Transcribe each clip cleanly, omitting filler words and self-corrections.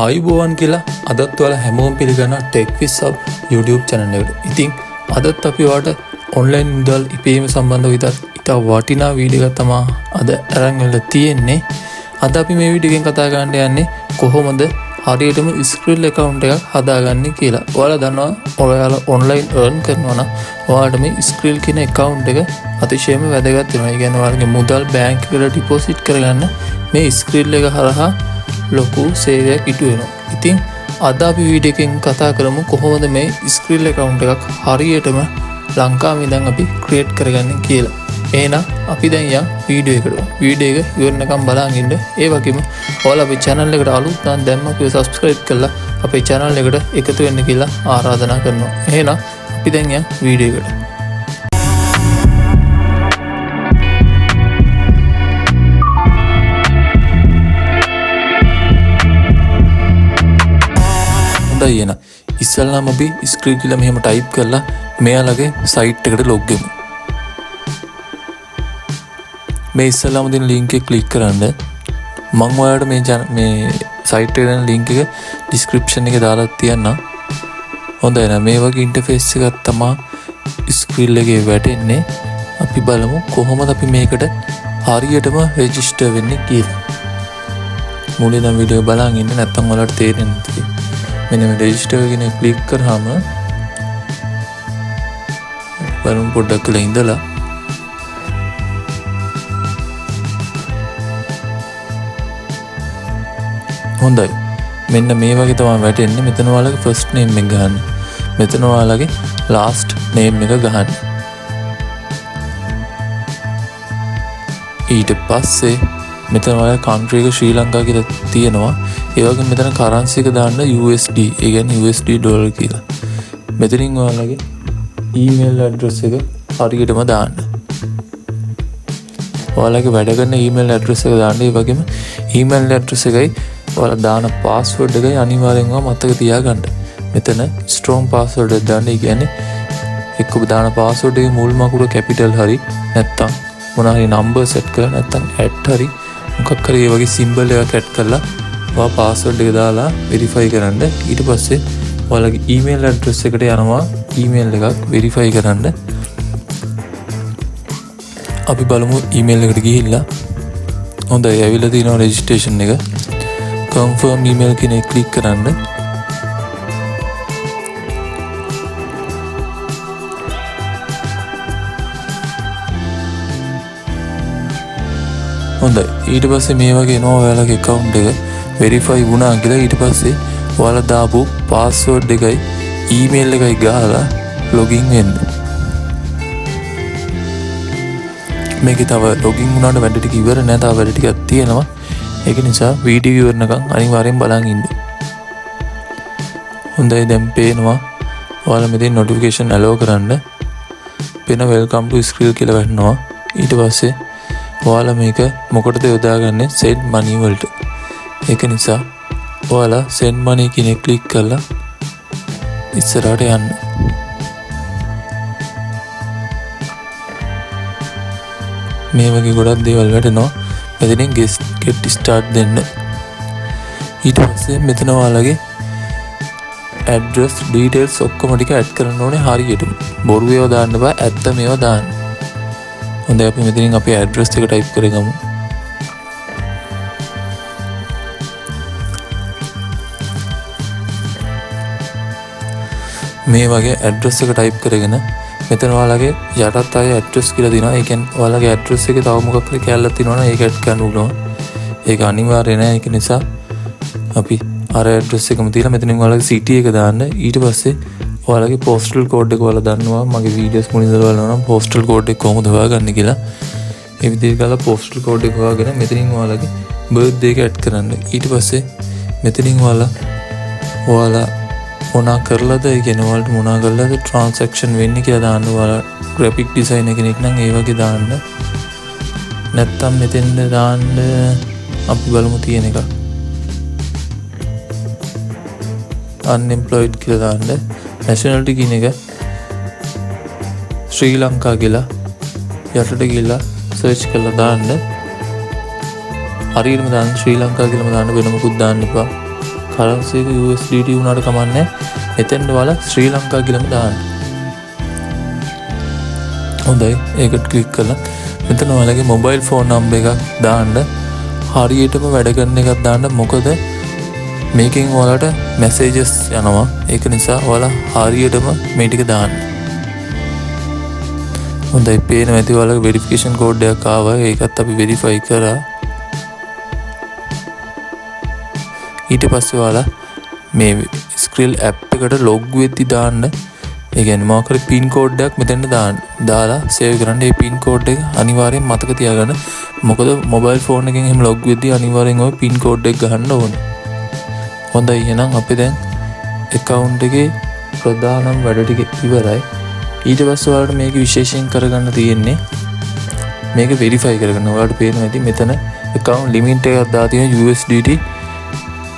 ආයුබෝවන් කියලා අදත් ඔයාලා හැමෝම පිළිගන්නවා Tech Wiz Hub YouTube channel එකට. ඉතින් අදත් අපි ඔයාලට ඔන්ලයින් මුදල් ඉපයීම සම්බන්ධව ඉතා වටිනා වීඩියෝ එකක් තමයි අද අරන් ඇවිල්ලා තියෙන්නේ. අද අපි මේ වීඩියෝ එකෙන් කතා කරන්න යන්නේ කොහොමද හරියටම Skrill account එකක් හදාගන්නේ කියලා. ඔයාලා දන්නවා ඔයාලා ඔන්ලයින් earn කරනවා නම් ඔයාලට මේ Skrill කියන account එක අතිශයම වැදගත් වෙනවා. ඒ කියන්නේ ඔයාලගේ මුදල් බැංක් එකට ඩිපොසිට් කරගන්න මේ Skrill එක හරහා ලොකු සේවයක් ඉටු වෙනවා. ඉතින් අද අපි වීඩියෝ එකෙන් කතා කරමු කොහොමද මේ Skrill account එකක් හරියටම ලංකාවේ ඉඳන් අපි ක්‍රියේට් කරගන්නේ කියලා. එහෙනම් අපි දැන් යන් වීඩියෝ එකට. වීඩියෝ එක ඉවර වෙනකම් බලන් ඉන්න. ඒ වගේම ඔයාලා අපේ channel එකට අලුත් නම් දැන්ම අපිව subscribe කරලා අපේ channel එකට එකතු වෙන්න කියලා ආරාධනා කරනවා. එහෙනම් අපි දැන් යන් වීඩියෝ එකට. හොඳයි, එහෙනම් ඉස්සල්ලාම අපි Skrill කියලා මෙහෙම ටයිප් කරලා මෙයාලගේ සයිට් එකට ලොග් වෙමු. මේ ඉස්සල්ලාම දෙන ලින්ක් එක ක්ලික් කරන්න. මං ඔයාලට මේ සයිට් එකට යන ලින්ක් එක ඩිස්ක්‍රිප්ෂන් එකේ දාලා තියන්නම්. හොඳයි, එහෙනම් මේ වගේ ඉන්ටර්ෆේස් එකක් තමා Skrill එකේ වැටෙන්නේ. අපි බලමු කොහොමද අපි මේකට හරියටම රෙජිස්ටර් වෙන්නේ කියලා. මුලින් ඉඳන් වීඩියෝ බලන් ඉන්න, නැත්නම් ඔයාලට තේරෙන්නේ නැති. මෙන්න මේ රෙජිස්ටර් කියන එක ක්ලික් කරාම බලමු පොඩ්ඩක් වෙලා ඉඳලා. හොඳයි, මෙන්න මේ වගේ තමයි වැටෙන්නේ. මෙතන ඔයාලගේ ෆස්ට් නේම් එක ගහන්න. මෙතන ඔයාලගේ ලාස්ට් නේම් එක ගහන්න. ඊට පස්සේ මෙතන ඔයාලගේ කන්ට්‍රි එක ශ්‍රී ලංකා කියලා තියෙනවා. ඒ වගේම මෙතන කරන්සි එක දාන්න USD, ඒ කියන්නේ USD dollar කියලා. මෙතනින් ඔයාලගේ ඊමේල් ඇඩ්‍රස් එක හරියටම දාන්න. ඔයාලගේ වැඩ කරන ඊමේල් ඇඩ්‍රස් එක දාන්න. ඒ වගේම ඊමේල් ඇඩ්‍රස් එකයි ඔයාලා දාන පාස්වර්ඩ් එකයි අනිවාර්යෙන්ම මතක තියාගන්න. මෙතන ස්ට්‍රෝං පාස්වර්ඩ් එකක් දාන්න. ඒ කියන්නේ එක්ක ඔබ දාන පාස්වර්ඩ් එකේ මුල්ම අකුර කැපිටල් හරි නැත්නම් මොන හරි නම්බර් සෙට් කරලා නැත්නම් ඇට් හරි මොකක් හරි ඒ වගේ සිම්බල් එකක් ඇඩ් කරලා ඔයා පාස්වර්ඩ් එක දාලා වෙරිෆයි කරන්න. ඊට පස්සේ ඔයාලගේ ඊමේල් ඇඩ්‍රස් එකට යනවා ඊමේල් එකක් වෙරිෆයි කරන්න. අපි බලමු ඊමේල් එකට ගිහිල්ලා. හොඳයි, ඇවිල්ලා තියෙනවා රෙජිස්ට්‍රේෂන් එක. කන්ෆර්ම් ඊමේල් කියන එක ක්ලික් කරන්න. හොඳයි, ඊට පස්සේ මේ වගේ එනවා ඔයාලගේ ඇකවුන්ට් එක වෙරිෆයි වුණා කියලා. ඊට පස්සේ ඔයාලා දාපු පාස්වර්ඩ් එකයි ඊමේල් එකයි ගහලා ලොගින් වෙන්න. මේකේ තව ලොගින් වුණාට වැඩ ටික ඉවර නෑ, තව වැඩ ටිකක් තියෙනවා. ඒක නිසා වීඩියෝ ඉවර වෙනකන් අනිවාර්යෙන් බලන් ඉන්න. හොඳයි, දැන් පේනවා ඔයාලා මෙතන නොටිෆිකේෂන් ඇලෝ කරන්න. පේන welcome to Skrill කියලා වැටෙනවා. ඊට පස්සේ ඔයාලා මේක මොකටද යොදාගන්නේ? සෙන්ඩ් මනි වලට. ඒක නිසා ඔයාලා සෙන්ඩ් මනි කියන එක ක්ලික් කරලා ඉස්සරහට යන්න. මේ වගේ ගොඩක් දේවල් වැටෙනවා. මෙතනින් get start දෙන්න. ඊට පස්සේ මෙතන ඔයාලගේ ඇඩ්‍රස් ඩීටේල්ස් ඔක්කොම ටික ඇඩ් කරන්න ඕනේ හරියටම. බොරු ඒවා දාන්න බෑ, ඇත්ත මේවා දාන්න. හොඳයි, අපි මෙතනින් අපේ ඇඩ්‍රස් එක ටයිප් කරගමු. මේ වගේ ඇඩ්‍රස් එක ටයිප් කරගෙන මෙතන ඔයාලගේ යටත් අය ඇඩ්‍රස් කියලා තියෙනවා. ඒ කියන්නේ ඔයාලගේ ඇඩ්‍රස් එකේ තව මොකක් හරි කැලලක් තියෙනවා නම් ඒක ඇඩ් කරන්න පුළුවන්. ඒක අනිවාර්ය නෑ. ඒක නිසා අපි අර ඇඩ්‍රස් එකම තියලා මෙතනින් ඔයාලගේ සිටි එක දාන්න. ඊට පස්සේ ඔයාලගේ පෝස්ටල් කෝඩ් එක ඔයාලා දන්නවා. මගේ වීඩියෝස් මුලින් ඉඳලා බලනවා නම් පෝස්ටල් කෝඩ් එක කොහොමද හොයාගන්නේ කියලා. ඒ විදිහට ගාලා පෝස්ටල් කෝඩ් එක හොයාගෙන මෙතනින් ඔයාලගේ බර්ත්ඩේ එක ඇඩ් කරන්න. ඊට පස්සේ මෙතනින් ඔයාලා මොනා කරලාද, ඒ කියන්නේ ඔයාලට මොනා කරලාද ට්‍රාන්සැක්ෂන් වෙන්නේ කියලා දාන්න. ඔයාලා ග්‍රැෆික් ඩිසයිනර් කෙනෙක් නම් ඒ වගේ දාන්න. නැත්තම් මෙතෙන්ද දාන්න. අපි බලමු තියෙන එක. අන්එම්ප්ලොයිඩ් කියලා දාන්න. නැෂනැලිටි කියන එක ශ්‍රී ලංකා කියලා යටට ගිහලා සර්ච් කරලා දාන්න. හරියටම දාන්න, ශ්‍රී ලංකා කියලාම දාන්න, වෙන මොකුත් දාන්න එපා. කරන්සි එක USDT වුණාට කමක් නැහැ. මෙතෙන්ට ඔයාලා ශ්‍රී ලංකා කියලාම දාන්න. හොඳයි, ඒකට ක්ලික් කරලා මෙතන ඔයාලගේ මොබයිල් ෆෝන් නම්බර් එකක් දාන්න. හරියටම වැඩ කරන එකක් දාන්න. මොකද මේකෙන් ඔයාලට මැසේජස් යනවා. ඒක නිසා ඔයාලා හරියටම මේ ටික දාන්න. හොඳයි, පේනවා ඇති ඔයාලගේ වෙරිෆිකේෂන් කෝඩ් එකක් ආවා. ඒකත් අපි වෙරිෆයි කරා. ඊට පස්සේ ඔයාලා මේ ස්ක්‍රිල් ඇප් එකට ලොග් වෙද්දි දාන්න, ඒ කියන්නේ මොකක් හරි පින් කෝඩ් එකක් මෙතෙන්ට දාන්න. දාලා සේව් කරන්න. ඒ පින් කෝඩ් එක අනිවාර්යෙන් මතක තියාගන්න. මොකද මොබයිල් ෆෝන් එකෙන් එහෙම ලොග් වෙද්දි අනිවාර්යෙන් ඔය පින් කෝඩ් එක ගහන්න ඕනේ. හොඳයි, එහෙනම් අපි දැන් ඇකවුන්ට් එකේ ප්‍රධානම වැඩ ටික ඉවරයි. ඊට පස්සේ ඔයාලට මේක විශේෂයෙන් කරගන්න තියෙන්නේ මේක වෙරිෆයි කරගන්න. ඔයාලට පේනවා ඇති මෙතන ඇකවුන්ට් ලිමිට් එකක් දාලා තියෙන USDT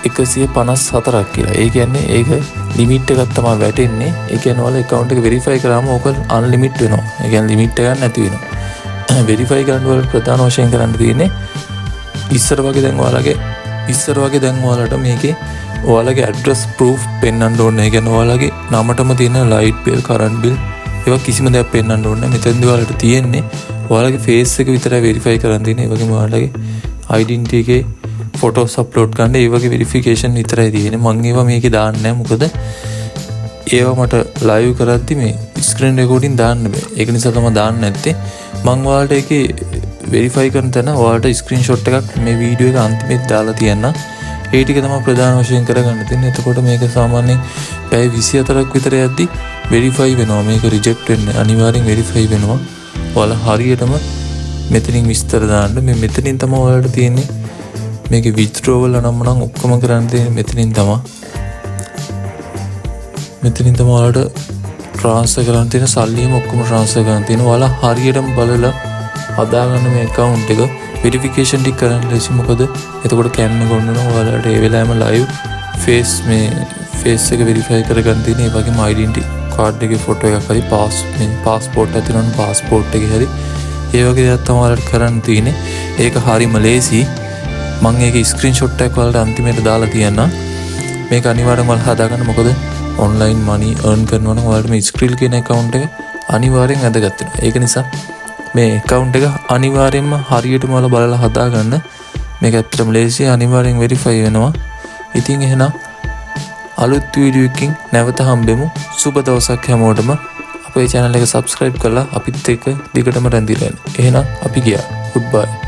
154ක් කියලා. ඒ කියන්නේ ඒක ලිමිට් එකක් තමයි වැටෙන්නේ. ඒ කියන්නේ ඔයාලා ඇකවුන්ට් එක වෙරිෆයි කරාම ඕක අන්ලිමිට් වෙනවා. ඒ කියන්නේ ලිමිට් එකක් නැති වෙනවා. වෙරිෆයි කරන්න ඔයාලට ප්‍රධාන වශයෙන් කරන්න තියෙන්නේ ඉස්සර වගේ දැන් ඔයාලට මේකේ ඔයාලගේ ඇඩ්‍රස් ප්‍රූෆ් පෙන්වන්න ඕනේ. ඒ කියන්නේ ඔයාලගේ නමටම තියෙන ලයිට් බිල්, කරන්ට් බිල් ඒවා කිසිම දෙයක් පෙන්වන්න ඕනේ නැහැ. මෙතනදී ඔයාලට තියෙන්නේ ඔයාලගේ ෆේස් එක විතරයි වෙරිෆයි කරන් තියෙන්නේ. ඒ වගේම ඔයාලගේ අයිඩෙන්ටිටි එකේ ෆොටෝස් අප්ලෝඩ් කරන්න ඒ වගේ වෙරිෆිකේෂන් විතරයි තියෙන්නේ. මං ඒවා මේකේ දාන්නේ නැහැ. මොකද ඒවා මට ලයිව් කරද්දි මේ ස්ක්‍රීන් රෙකෝඩින් දාන්න බෑ. ඒක නිසා තමයි දාන්න නැත්තේ. මං ඔයාලට ඒකේ වෙරිෆයි කරන තැන ඔයාලට ස්ක්‍රීන්ෂොට් එකක් මේ වීඩියෝ එක අන්තිමේදී දාලා තියන්නම්. ඒ ටික තමයි ප්‍රධාන වශයෙන් කරගන්න තියෙන්නේ. එතකොට මේක සාමාන්‍යයෙන් පැය 24ක් විතර යද්දි වෙරිෆයි වෙනවා. මේක රිජෙක්ට් වෙන්නේ අනිවාර්යෙන් වෙරිෆයි වෙනවා. ඔයාලා හරියටම මෙතනින් විස්තර දාන්න. මේ මෙතනින් තමයි ඔයාලට තියෙන්නේ මේකේ විත්ඩ්‍රෝවල් නම් නම් ඔක්කොම කරන්න තියෙන්නේ මෙතනින් තමයි. මෙතනින් තමයි ඔයාලට ට්‍රාන්ස්ෆර් කරන්න තියෙන සල්ලියම ඔක්කොම ට්‍රාන්ස්ෆර් කරන්න තියෙනවා. ඔයාලා හරියටම බලලා හදාගන්න මේ ඇකවුන්ට් එක වෙරිෆිකේෂන් ටික කරන්න ලේසි. මොකද එතකොට කැම් එක ඔන් වෙනවා. ඔයාලට ඒ වෙලාවෙම ලයිව් ෆේස් මේ ෆේස් එක වෙරිෆයි කරගන්න තියෙන. ඒ වගේම අයිඩෙන්ටි කාඩ් එකේ ෆොටෝ එකක් හරි මේ පාස්පෝර්ට් එකක් තියෙනවා නම් පාස්පෝර්ට් එකේ හරි ඒ වගේ දෙයක් තමයි ඔයාලට කරන්න තියෙන්නේ. ඒක හරිම ලේසි. මං ඒකේ ස්ක්‍රීන්ෂොට් එකක් ඔයාලට අන්තිමේට දාලා තියන්නම්. මේක අනිවාර්යෙන්ම ඔයාලා හදාගන්න. මොකද ඔන්ලයින් මනි අර්න් කරනවා නම් ඔයාලට මේ ස්ක්‍රිල් කියන ඇකවුන්ට් එක අනිවාර්යෙන් වැදගත් වෙනවා. ඒක නිසා මේ ඇකවුන්ට් එක අනිවාර්යෙන්ම හරියටම ඔයාලා බලලා හදාගන්න. මේක ඇත්තටම ලේසියි, අනිවාර්යෙන් වෙරිෆයි වෙනවා. ඉතින් එහෙනම් අලුත් වීඩියෝ එකකින් නැවත හම්බෙමු. සුබ දවසක් හැමෝටම. අපේ channel එක subscribe කරලා අපිත් එක්ක දිගටම රැඳිලා ඉන්න. එහෙනම් අපි ගියා. Goodbye.